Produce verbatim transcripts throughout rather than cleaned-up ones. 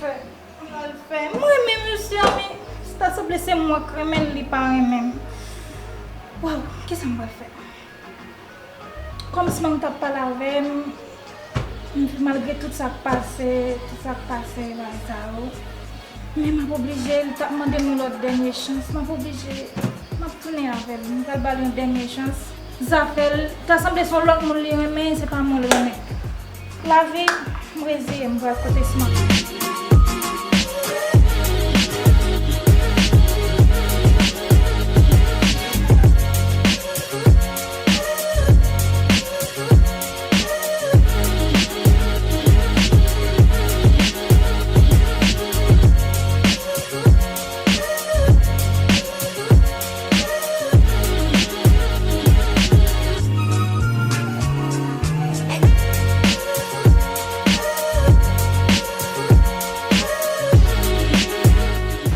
fè? Sa m pral fè? M renmen misye a, men ta sanble se mwen k renmen l, li pa renmen m. Waw, kisa m pral fè? Kòmsi mank t ap pale avè m, m, malgre tout sa k pase, tout sa k pase, bagay sa yo. Men m ap oblije, li t ap mande m yon lòt dènye chans, m ap oblije, m ap tounen avè l, m pral ba l yon dènye chans. Zafè l, ta sanble se yon lòt moun li renmen, se pa mwen l renmen. Lavi, m reziye m, m pral kote Sman.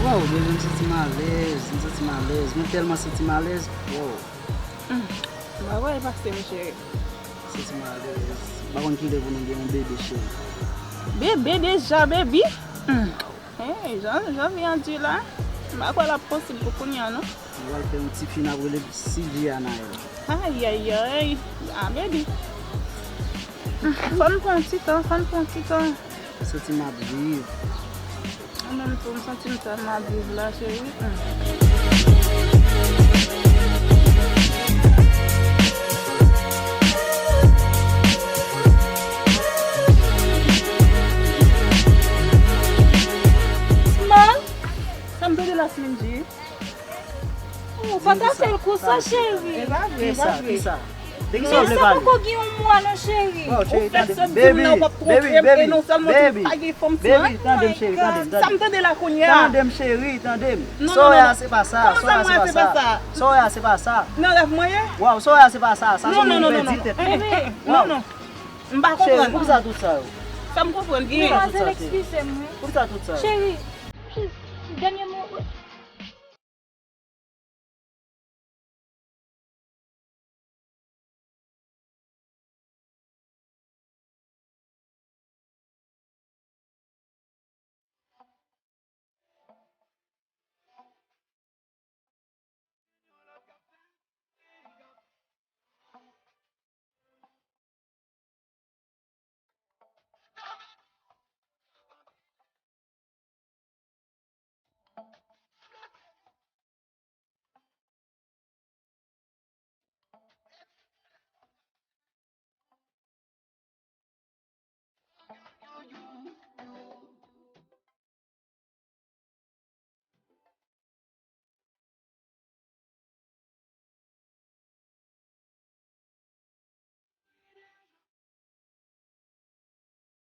Waw, bebe, m santi m alèz, m santi m alèz, mwen tèlman santi m alèz. Waw. Hmm. Bagay pase m, cheri. Santi m alèz. M pa konn kilè pou nou gen yon bebe, cheri. Bebe deja, baby? Hmm. Hey, jan, jan vi an di la, m pa kwè l ap posib pou kounye a, non. Nou pral fè yon ti fi, n ap rele Sylvia Naël. Ayayay, ah, baby. Fò n pran ti tan, fò n pran ti tan. M santi m ap viv. Mwen menm tou, m santi m tèlman ap viv la, cheri. Hmm. Sman, sa m tande la, Smindy? Oh, pa ta fè l konsa, cheri. E pa vre, e pa vre. Kisa, kisa? De ki sa w vle pale? Men sa poko gen yon mwa non, cheri. Wow, cheri, tande m. Baby, baby, baby, baby, tande m, cheri, tande m, tande m. Sa m tande la kounye a. Tande m, cheri, tande m. Sa w wè a, se pa sa. Sa w wè a, se pa sa. Sa w wè a, se pa sa. Nan rèv mwen ye? Wow, sa w wè a, se pa sa. Sa se yon moun pèdi tèt li. Non, non. M pa konprann. Cheri, poukisa tout sa yo? Sa m konprann, gen. Demwazèl, eskize m, wi. Poukisa tout sa yo? Cheri, dènye mo.